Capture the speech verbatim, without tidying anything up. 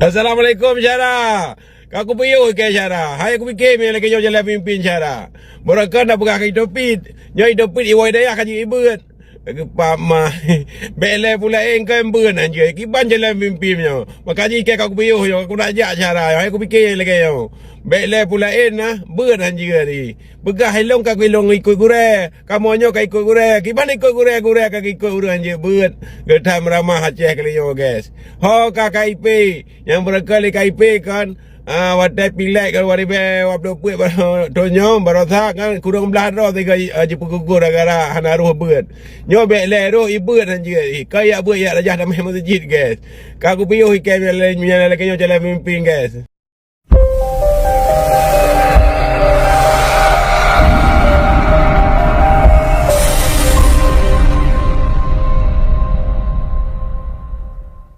Assalamualaikum, syedara. Ka kupiôh keu syedara. Hai kupike meunyoe lagèe nyoe jalan mimpin syedara. Barokon na peugah keu Itopit. Nyoe Itopit iwoe dayah ka jeuet ibeuet. Geupama. Bèk lé peue laén keu beuet hanjeuet. Kiban jalan mimpin nyoe. Maka jih keu ka kupiôh nyoe. Aku nak jak syedara. Hai kupike lagèe nyoe. Bèk lé peue laén na. Beuet hanjeuet. Peugah ilong ka ilong ikot gurèe. Kamoe nyoe ka ikot gurèe. Kiban ikot gurèe, gurèe ka ikot ureueng hanjeuet beuet. Geutam ramah Aceh kali nyoe, guys. Ho ka K I P. Nyang beureukat lé K I P kan, ah, watèe pileg kan dua ribèe dua ploh peuet baroe, thôn nyoe barosa kan kureueng blah droe sigoe, ah, jipeugugor gara-gara hana roh beuet. Nyoe bèk lé roh ibeuet hanjeuet. Ka yak beuet yak rajah damai meuseujid, guys. Ka kupiôh ikèe meunyoe lagèe nyoe jalan mimpin, guys.